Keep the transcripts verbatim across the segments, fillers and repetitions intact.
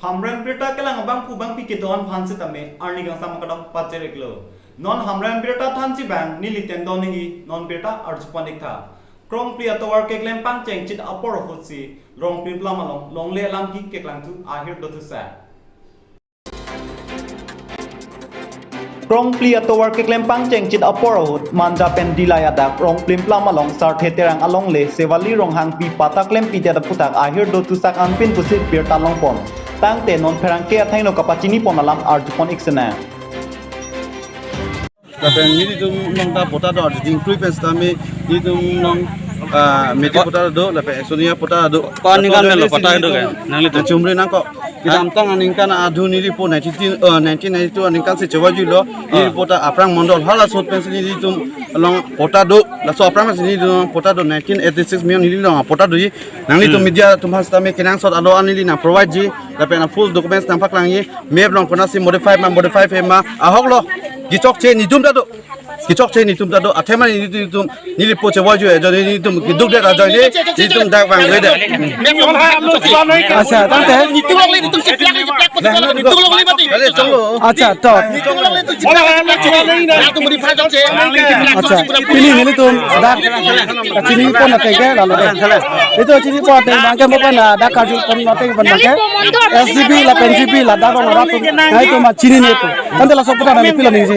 Hamren birta kelang abangphu bangphi kedo-an aphan sitame arni kangsam akadok pajir-iklo. Non Hamren birta thanji abang neli tendon ningje, non birta arjupon-iktha. Krongpli atovar keklem pangcheng chit apor ahutsi Rongplimplam along longle alam keklangthu ahir dothusa. Krongpli atovar keklem pangcheng chit apor ahut Manja pen Dillai adak Rongplimplam along Sarthe Terang alongle Sevali Ronghangpi patta klempidet aphuthak ahir dothusak anpin pusi birta longpon. Tangte non pherangke athengno kapachinipon alam arjupon-ik sinang. Lapen nelitum along ta patta do, arjuding krui pen sitame nelitum along, ah, mete patta do, lapen Estonia patta do. Ko aningkan melo patta do ke? Nanglitum chumri nangkok. Kedamtang aningkan adung nelipo nineteen, eh, nineteen ninety-two aningkan si chevajuilo. Nelipo ta aphrang mondol halaso ahut pensi nelitum along patta do. Laso aphrang pensi nelitum patta do, nineteen eighty-six mi-o neli along patta doji. Nanglitum media atum aphan sitame kenangsot alo an neli nang provideji. Lapen a full documents nangpaklangji. Map along konatsi modify ma, modify pe ma, ahoklo. Kechokche netum ta do. Kechokche netum ta do. Athema netum, nelipo chevajuji ajoine netum kedukdet ajoine netum dak vangvedet. Accha, tangte. Accha, to. Accha, pini nelitum dak chinipon ateng ke lalo de. Itum chinipon ateng abangke mo pen dak karjupon ateng pen abangke S G B lapen G B ladak rong arat atum nangtum chinine pu. Tangte laso aphuthak nangli pilo ningje.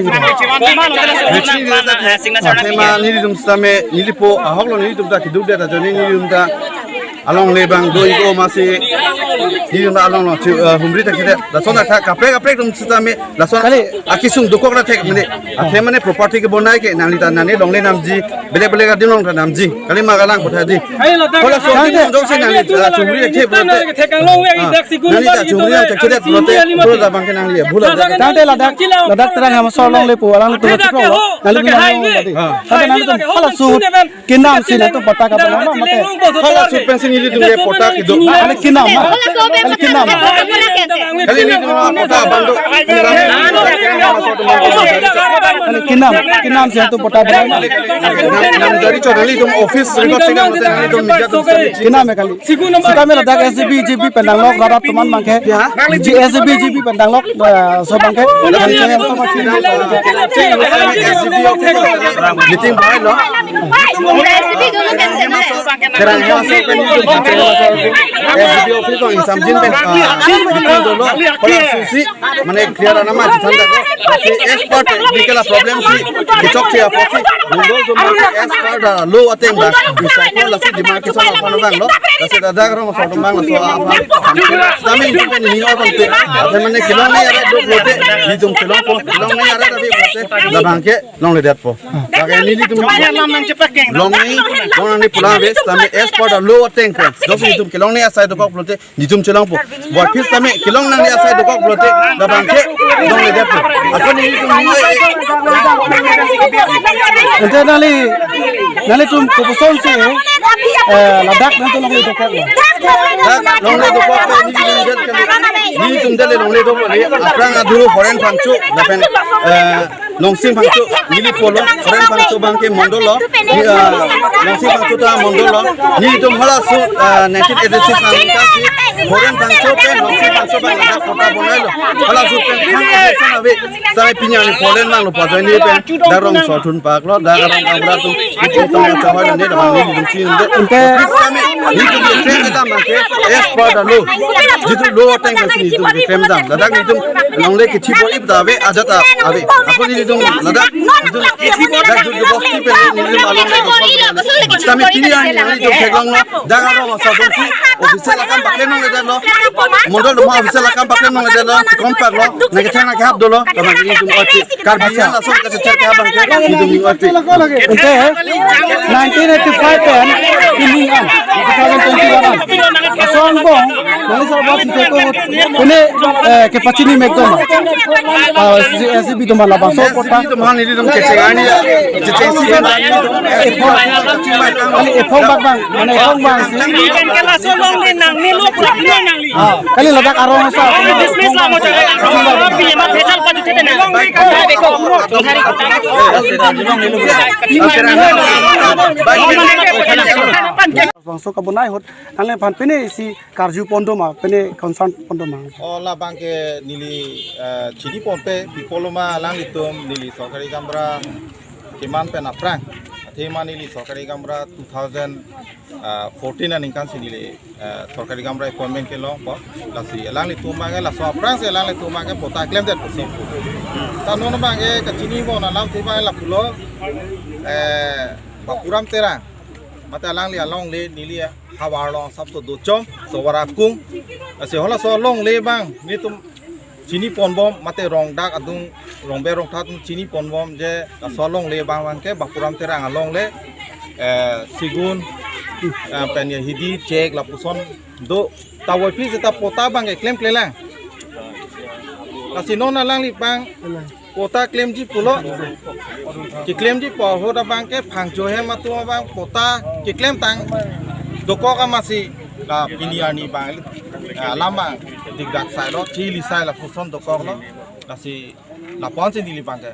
Athema nelitum sitame nelipo ahoklo, nelitum ta kedukdet ajoine nelitum ta alongle abang do-ik-o masi nelitum ta along along chu, eh, humri thekthedet. Lason athak kaprek kaprek atum sitame lason kali akesung dokok ra thek mene. Athema ne property kebonai ke nangli ta nangli longle namji, belek belek adim along ta namji. Kalima kalang kotha di. Halaso adim along jongsi nangli, ah, chumri thek pulote. Ah, nangli ta chumri thekthedet pulote, bula abangke nangli, bula. Tangte ladak, ladak Terang Hemsor alongle pu alanglitum chiklo. Nangli bula along tadi. Ah. Tangte nangtum halaso ahut kenamsi nangtum patta kabonai ma mate. Halaso ahut pensi nelitum ke patta kedo. Kali kenam ma. Kali kenam. Kali nelitum patta abang do. Kali kenam, kenamsi nangtum patta bonai ma. Nang, nang jari cho nelitum office record chenam mate nelitum media atum sitame. Kenam ya kali. Sitame ladak S G B G B pen danglok rat atum an abangke. Ya. G S B G B pen danglok, eh, so abangke. Meeting bailo. Terang ya, so pen S G B office along ingsamjin pen, ah, meeting dolo. Hala susi, mane clear ana ma chithan ta ko. Si expert technical problem si kechokche apotsi bundol atum si expert, ah, law ateng abang. Inside ko lasi demarcation aphan abang lo. Lasi ladak rong so atum abang laso aphan. Kami itu pen ini apa tu? Ate mane kelongle arat do pulote, netum kelongpo, kelongle arat abi pulote, labangke longledetpo. Lake nelitum longle, longle pulang ave, sitame expert law ateng pen. Jongsi netum kelongle asai dokok pulote, netum chelongpo. Buat phis sitame kelong nangji asai dokok pulote, labangke longledetpo. Ako nelitum, ante nangli, nanglitum kopuson si, eh, ladak nangtum longle dokok lo? Dak longle dokok ke nelitum det kali. Nelitum det le longle dokok le. Aphrang aduru Horen Phangcho, lapen, eh, Longsing Phangcho, neli polo, Horen Phangcho abangke mondol lo, ni, ah, Longsing Phangcho ta mondol lo, netum halaso, ah, nineteen eighty-six aningkan si, Horen Phangcho pen, Longsing Phangcho abang ladak patta bonailo, halaso pen thang action ave, sai pini arni foreign nanglo pajoine pen, dak rong so atum paklo, dak rong abra atum, netum tong chawai ne, dak abang netum chin de, ante kami, netum keklem dam ke, as per the law, jitu law ateng ke netum keklem dam, ladak netum longle kethi bo ip ta ave, ajat ta ave. Ako netum ladak, netum dak jut jubok ti pen netum alongle dokok. Kami pini arni netum theklonglo, dak arong asabon si official akam paklem nangledetlo. Mondol atum official akam paklem nangledetlo. Kompak lo, nangkethang nangkehap dolo. Kami netum oi-e. Karbi an laso kachether ke abangke netum oi-e. Ante, nineteen eighty-five pen pini an, two thousand twenty-one an. Asong bong, nangli sa bong thike ko, pine, eh, kepachini mek doma. Ah, si, eh, si bidoma labangso patta. Bidoma neli dong kecheng ani, kecheng si bidoma. Ephong, kali ephong bak bang, mane ephong bang si. Kala so longle nangli lo, pura nangli. Ah, kali ladak arong sa. Dismiss la mo chai. Pi ma phechal pa jute na. Beko. Bangso kabonai ahut, nangliphan pine isi karju pon doma, pine concern pon doma. O labang ke neli, eh, chini ponpe, pi pulo ma alanglitum neli sorkari gaonbura keman pen aphrang. Athema neli sorkari gaonbura two thousand fourteen aningkan si neli, eh, sorkari gaonbura appointment kelongpo. Lasi alanglitum abang ke laso aphrang si alanglitum abang ke patta klemdet pusi pu. Ta non abang ke kachini bon alam thema lapulo, eh, Bapuram Terang. Mate alangli alongle neli havar along asapso dochom, tovar akung. Lasi halaso alongle abang nelitum chini ponbom, mate rong dak adung, rong be rong tha atum chini ponbom je laso alongle abang abang ke Bapuram Terang alongle, eh, sigun, eh, pen ya hidi, chek lapuson do, ta wai phi seta patta abang ke klemklelang. Lasi non alangli abang patta klemji pulo. Keklemji pu ahut abang ke phangcho hem atum abang patta keklemtang dokok amatsi la pini arni abang, eh, alam abang dikdak sai lo, chili sai lapuson dokoklo. Lasi lapu-an si neli abang ke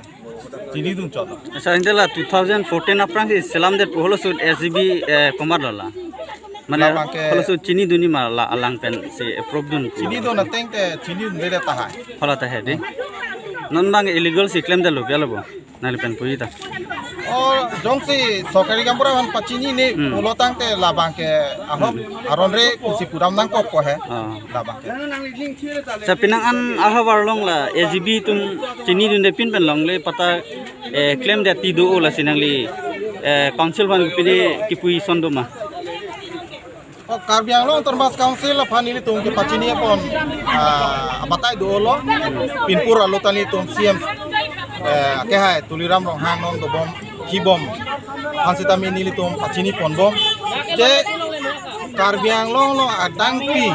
chinidun chotlo. Asa inte la two thousand fourteen aphrang si selamdet pu halaso S G B, eh, komat lo la. Mane labang ke halaso chinidunji ma la alang pen si approve dun. Chinidun ateng te chinidunde tahai. Hala tahai dei. Non abang illegal si klemdetlo pi alo bo. Nangli pen puji ta. O, jongsi sorkari gaonbura aphan pachinine, hmm, pulo tangte labang ke ahok, hmm, aron re pusi pudam nangkok ko he. Ah. Labang ke. Sa penang an ahavar along la S G B atum chinidunde pin pen longle patta, eh, klemdet ti do-o, lasi nangli, eh, council aphan pine kipu ason doma. O, Karbi Anglong Autonomous Council aphan nelitum kepachini apon, ah, abatai dolo, pinpur alo ta nelitum C M, eh, akehai Tuliram Ronghang non dobom, kibom aphan sitame nelitum pachini ponbom. Je Karbi Anglong along adang pi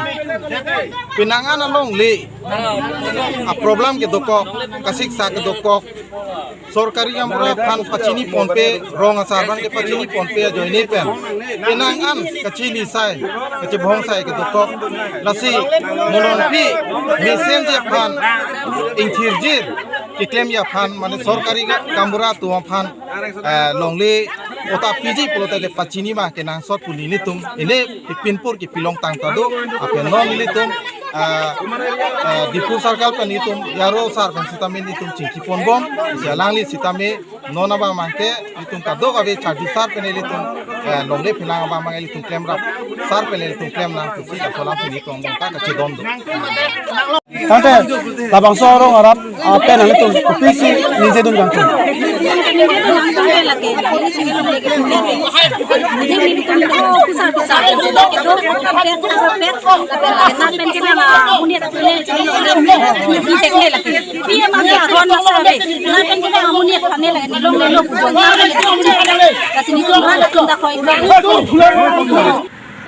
penang an alongle a problem kedokok, kasiksa kedokok, sorkari gaonbura aphan pachini ponpe, rong asar aphan kepachini ponpe ajoine pen penang an kachili sai, kachebhong sai kedokok. Lasi mo non pi mesenji aphan ingthirjir keklemji aphan, mane sorkari ga-, gaonbura atum aphan, eh, longle patta piji pulote kepachini ma kenangsot pu nelitum, ine pinpur kepilong tang ta do, lapen non nelitum, ah, ah, Diphu circle pen nelitum, Yaro sar pen sitame nelitum chingki ponbom, si alangli sitame non abang abang ke nelitum kadokave charju sar pen nelitum, eh, longle phelang abang abang nelitum klemrap, sar pen nelitum klemnang pusi laso alam si nelitum ta kachedon do. Tangte labangso arong arat, ah, pen nangtum kopisi ningjedun kangtung.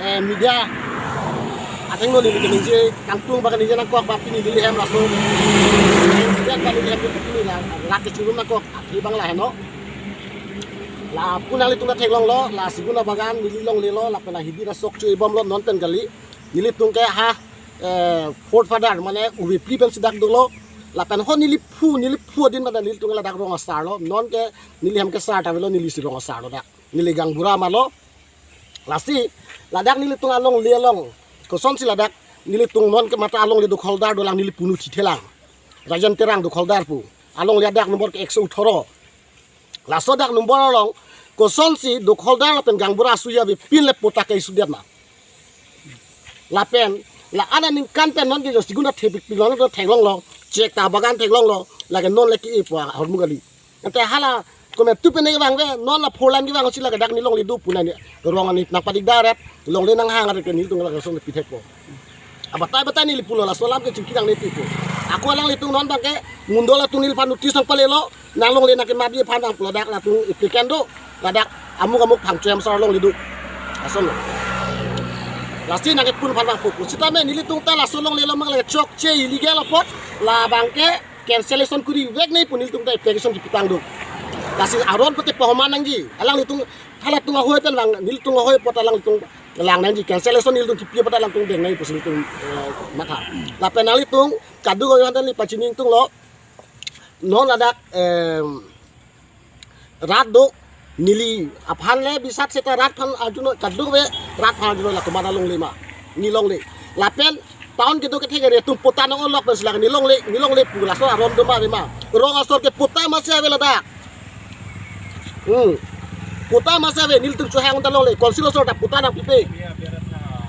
Eh, media ateng lo neli keningje kangtung ba keningje nangkok ba pini neli hem laso. Media ba neli hem pini la, la kechulum nangkok, athe abang la heno. Lapu nanglitum ta theklonglo, la sigun abagan neli longlelo, lapen la hidi ra sok cho-ibomlo non pen kali. Nelitum ke ha, eh, forefather mane uve phli pen si dak dolo. Lapen ho neli phu, neli phu adin pada nelitum ke ladak rong asarlo. Non ke neli hem ke sar ta avelo, neli si rong asarlo dak. Neli gaonbura malo. Lasi, ladak nelitum alongle along, kosonsi ladak nelitum non ke mata alongle dokholdar dolang, neli punu chithelang. Rajan Terang dokholdar pu. Alongle adak nombor ke ekso othoro. Laso adak nombor along, kosonsi dokholdar lapen gaonbura asuya avepin le patta ke isudet ma. Lapen, la-an aningkan pen non ke jo sigun athe pik pik lo, non theklonglo, chek ta abagan theklonglo, lake non le ke-e pu ahormu kali. Ante hala komat tu pen ke vangve, non la four lane kevang si lake dak neli longle do pu nani rong ani nangpadikdar et, longle nanghang aret ke nelitum lake son pithekpo. Abatai batai neli pulo, laso alam ke chingki nangne pipo. Ako alanglitum non abang ke mundo latum neliphan notice nangpalelo, nang longle nangkemapji aphan nang pulo dak latum applicant do, ladak amuk amuk phangcho hem asar longle do. Lason lo. Lasi nangkepun aphan vangpo pu. Sitame nelitum ta laso alongle along mang le chokche illegal apot labang ke cancellation kuri vek nangji pu nelitum ta application kipitang do. Lasi aron pute pahoma nangji. Alanglitum halatum ahoi pen vang, nelitum ahoi apot alanglitum lang nangji, cancellation nelitum kipi apot alangtum deng nangji pusi nelitum, eh, matha. Lapen nanglitum kadokave aphan ta neli pachini ingtunglo. Non ladak, em, rat do, neli aphan le bisat seta rat aphan arjunon, kadokave rat aphan arjunon, la komat alongle ma, ne longle. Lapen town kedo kethek area atum patta nang-olok pensi lake ne longle, ne longle pu laso aron do ma ave ma. Rong asor ke patta masi ave ladak. Hmm. Patta masi ave, nelitum chohang ta longle, council asor ta patta nangpipe.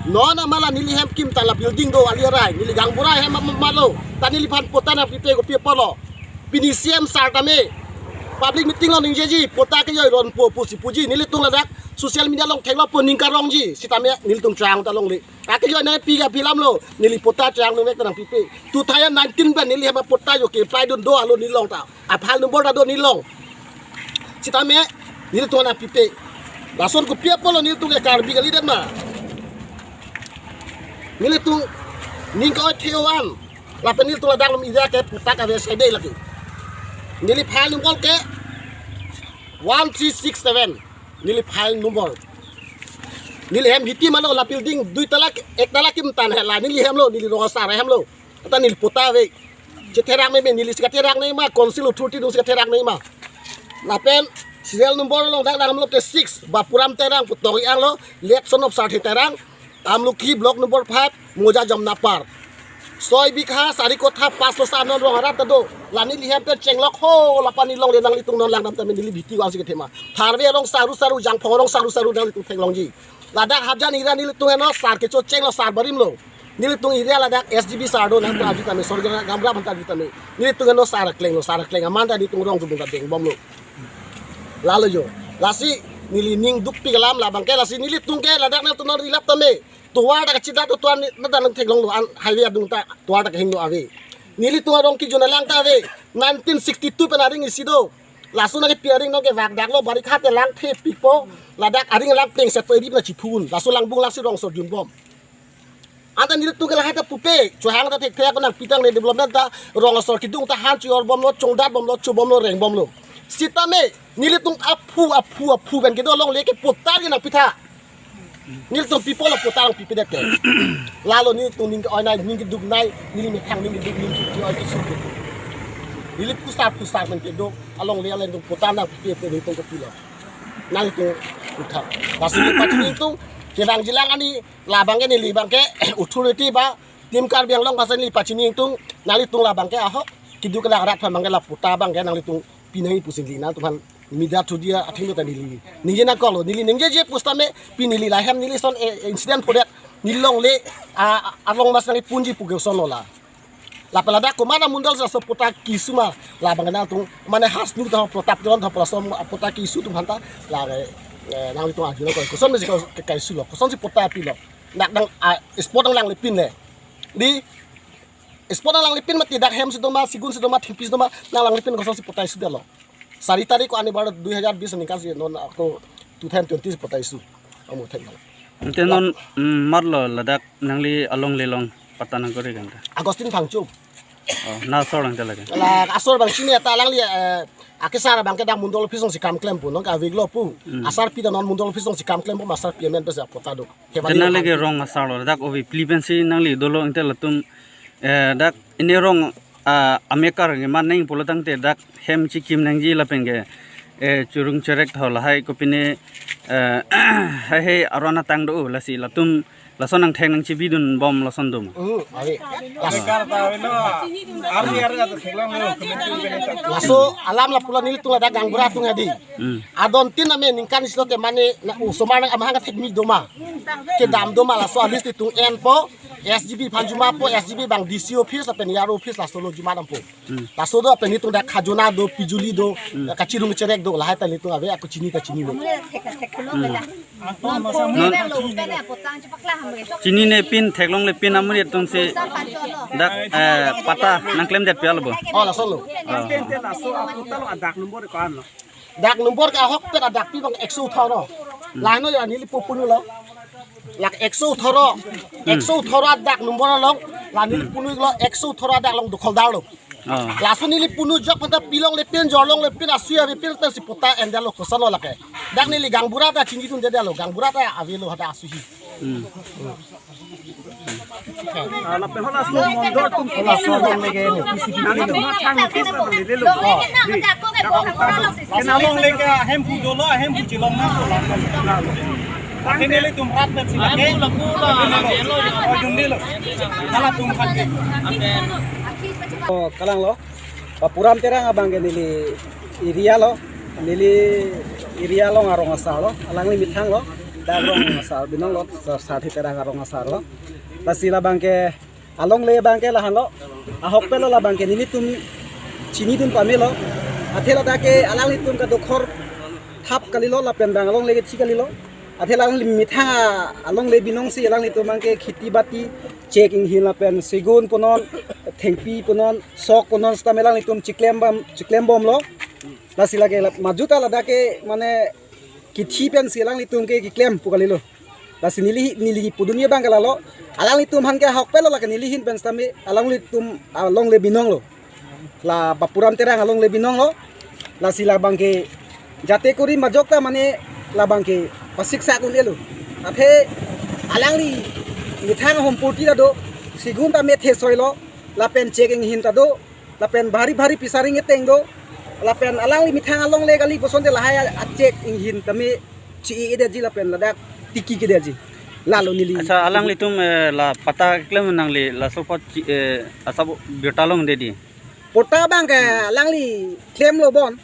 Non amala neli hem kim ta la building do ali arai, neli gaonbura hem ma, ma, malo. Ta neliphan patta nangpipe, kopi apotlo? Pini C M sir tame public meeting along ningjeji, patta kejoi ronpo pusi puji, nelitum ladak social media along theklongpo, ning karongji, sitame nelitum chohang ta longle. Akejoi nangpi ke aphi alam lo, neli patta chohang nangvek ta nangpipe. Two thousand nineteen pen neli hem patta jo ke apply dun do alo ne long ta. A file number ta do ne long. Sitame nelitum nangpipe. Lason kopi apotlo nelitum ke Karbi kalidet ma? Nelitum ning ke-oi the-o an. Lapen nelitum ladak along area ke patta kave sede lake. Neli file number ke one three six seven. Neli file number. Neli hem hiti malo, la building dui tala, ek tala kim tan he la, neli hem lo, neli rong asar hem lo. Ata neli patta ave. Chetherak meme, neli si katherak nangji ma, council authority atum si katherak nangji ma. Lapen serial number along dak dam lo ke six, Bapuram Terang pu tong-ik anglo, late son of Sarthe Terang, Amlukhi block number five, Moja Jamnapar. Soi bigha sari kotha pas losa non rong arat ta do. La neli hem pen chenglok ho, lapen ne longle, nanglitum non langdam tame, neli B T O ansi kethe ma. Tharve arong saru saru, Jangphong arong saru saru nanglitum theklongji. Ladak Hajan area nelitum heno sar kechochenglo, sar barim lo. Nelitum area ladak S G B sar do, nangtum arju tame, sorga gamra banta arju tame. Nelitum heno sar klenglo, sar kleng aman ta nelitum rong jubung ta dengbomlo. Lalo jo. Lasi neli ning dukpik alam labang ke, lasi nelitum ke ladak nangtum non rilap tame. Tovar ta kachidat, tovar ne, neta nang theklonglo, an highway adung ta tovar ta kehingno ave. Nelitum arong kejun alang ta ave. Nineteen sixty-two pen aring isi do. Laso nangkepi aring nangkevakdaklo, barikha te lang thepikpo. Ladak aring lang plengsetpo, eri pen chiphun. Laso langbung langsi rong asor junbom. Anta nelitum ke lahai ta pupe, chohang ta thekthe ako nangpi tangne, development ta, rong asor kedung ta han chojorbomlo, chongdatbomlo, chobomlo, rengbomlo. Sitame nelitum aphu, aphu, aphu pen kedo alongle ke patta ke nangpitha. Nelitum people of patta nangpipedet ke. Lalo nelitum ning ke-oi nai, ning keduk nai, neli methang ning keduk, ning ke-oi kesu ke. Neli pusar, pusar pen kedo alongle, alangtum patta nangpipe, nelitum kopilo? Nangtum utha. Lasi neli pachini ingtung, kevangjilang ani labang ke, neli abang ke authority ba Team Karbi Anglong aphan si neli pachini ingtung, nanglitum labang ke ahok keduk kelang arat aphan abang ke la patta abang ke nanglitum pinangji pusi neli nangtum aphan media through dia athengno ta neli ningje nangkoklo, neli ningjeje pusitame pini neli lahem neli son, eh, incident phodet, neli longle, ah, along mas nangpunji pu ke osonlo la. Lapen ladak komat amundal si laso patta ke-issue ma, labang nangtum mane Hasnu ta, Protap Teron ta, laso patta ke-issue atum aphanta la, eh, nanglitum arju nangkok, koson mesi ke, ke-issue lo, kosonsi patta pilo? Dak dang, ah, spot nanglangle pin le. Di spot nanglangle pin mati, dak hem si doma, sigun si doma, thengpi si doma, nanglangle pin, kosonsi patta issue detlo? Sari tarik ko ani bar dui hajar bis aningkan si, non ako two thousand twenty si patta issue. Amo thek nang. Ante non, mm, marlo ladak nangli alongle along patta nangkori kanta? Augustine Phangcho. Oh, na asor lang ta lake. La asor abang chini ta alangli, eh, akesar abang ke dak mondol office along si kam klempo, non ke aviglo pu. Hmm. Asarpi ta non mondol office along si kam klempo, asarpi amen pensi patta do. Kevang ante nangli ke rong asarlo, dak ovi phli pensi nangli dolo, ante latum, eh, dak ini rong, ah, amekar ke man nang pulo tangte dak hem chikim nangji lapen ke, eh, churung cherek tho lahai kopine, eh, hai hai aron atang do, lasi latum lason nangthek nangchebidunbom lason do ma? Hmm, ave. Las- Bekar ta avelo. Arni arni atum theklonglo, committee benefit. Laso alam lapulo, nelitum ladak gaonbura atum hadi. Hmm. Adon tin ame ningkan isi lote mane na osomar nang amahang thekmi doma. Kedam doma, laso alis nelitum enpo, S G B aphan jumapo, S G B abang D C office lapen E R O office laso along juma dampo. Hmm. Laso do, lapen nelitum dak khajona do, pijuli do, hmm, kachirung cherek do, lahai ta nelitum ave, ako chini ta chinine. Hmm. Non chinine pin, theklongle pin amonit atum si dak, eh, patta nangklemdetpi alo bo? Oh, laso lo. Oh. Ante, ante laso apatta lo, adak number ko-an lo? Dak number ke ahokpet adakpi abang ekso tharo. Hmm. Lahai no ya neli pupunlo. Lake ekso othoro, ekso othoro adak number along, la neli punu lo ekso othoro adak along dokhol darlo. Oh. Laso neli punu jok pada pilongle pen jorlongle pen asui ave pen ta si patta endetlo, kosonlo lake. Dak neli gaonbura ta chinidundedetlo, gaonbura ta avelo hadak asui hi. Hmm. Ah, lapen hala so mondol atum hala so mondol leke notice pi nang lo. Thang notice ta lelo. Oh. Di. Kenalong leke ahemphu dolo, ahemphu chilong nangpo la. Ati nelitum rat pen si lake. Oh, dundelo. Halatum khan ke. Oh, kalanglo. Bapuram Terang abang ke neli area lo. Neli area along arong asar lo. Alangli methang lo. Dak arong asar binong lo. Sar, Sarthe Terang arong asar lo. Lasi labang ke alongle abang ke lahenlo. Ahokpet lo labang ke nelitum chinidun pamelo. Athe ladak ke alanglitum kadokhor thap kalilo lapen bang alongle kethi kalilo. Athe alangli methang a-, alongle binong si alanglitum abang ke kheti bati chek inghin lapen segun punon, thengpi punon, sok punon seta alanglitum chiklem bom, chiklem bomlo. Lasi lake la-, majut ta ladak ke mane kethi pen si alanglitum ke keklem pu kalilo. Lasi neli, neli pudunji abang ke lalo. Alanglitum aphan ke ahokpet lo lake neli ahin pen sitame alanglitum alongle binong lo. La Bapuram Terang alongle binong lo. Lasi labang ke jate kori majok ta mane labang ke pasiksak un-elo. Athe alangli methang ahompoti ta do, segun ta methe soi lo, lapen chek inghin ta do, lapen bhari bhari pisaring eteng do, lapen alangli methang alongle kali kosonte lahai a-, achek inghin tame chi-e-edetji lapen ladak tiki kedetji. Lalo neli. Accha, alanglitum, eh, la patta keklem nangli laso apot chi-, eh, asap birta longde di. Patta abang ke alangli klemlo bon.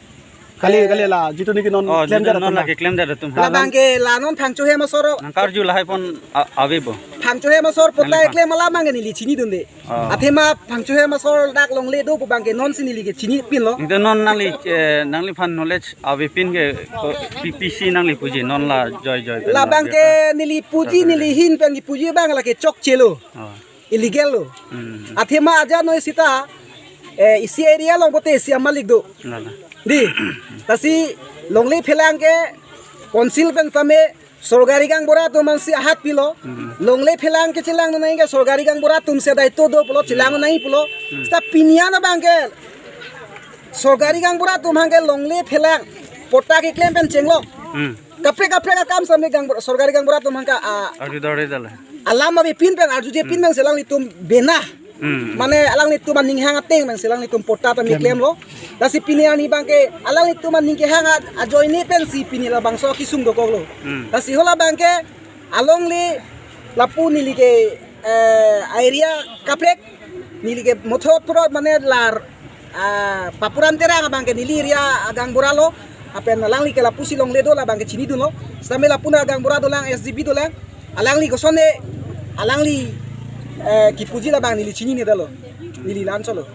Kali, kali la, jitu niki non Oh, klem jitu jar non atum lake bang. Klemdet atum. Labang ke la non Phangcho hem asor. Nangkarju lahai pon a-, ave bo. Phangcho hem asor patta Nangli phan. Klem alam abang ke neli chinidunde. Oh. Athema Phangcho hem asor dak longle do pu abang ke non si neli ke chinipinlo. Ningte non nangli, eh, nangliphan knowledge avepin ke ko, pi, pisi nangli puji non la joi joi pen Labang la ke neli puji, Joi joi. Neli ahin pen puji abang lake chokchelo. Oh. Illegal lo. Hmm. Athema aja noi sita, eh, isi area along pote isi amalik do. Lala. Di, lasi longle phelang ke council pen tame sorkari gaonbura atum aphan si ahat pilo. Hmm. Longle phelang ke chelang nangji ke sorkari gaonbura atum si daito do pulo, chelang nangji pulo. Hmm. Sita pini an abang ke sorkari gaonbura atum aphan ke longle phelang patta keklem pen chenglok. Hmm. Kaprek kaprek akam sitame gaonbura, sorkari gaonbura atum aphan ke, ah, Arju dore dale. Alam avepin pen, arjujepin pen si alanglitum bena. Hmm. Mane alanglitum aning hang ateng pen si alanglitum patta tame Klem. Klemlo. Lasi pini arni abang ke alanglitum aning kehang a-, ajoine pen si pini labangso kesung dokoklo. Hmm. Lasi hala abang ke alongle lapu neli ke, eh, area kaprek neli ke mothot purot mane lar, ah, Bapuram Terang abang ke neli area agaonbura lo, lapen alangli ke lapusi longle do labang ke chinidunlo. Sitame lapu na gaonbura dolang, S D P dolang. Alangli kosonde, alangli, eh, kepuji labang neli chininedetlo. Neli la-anchotlo.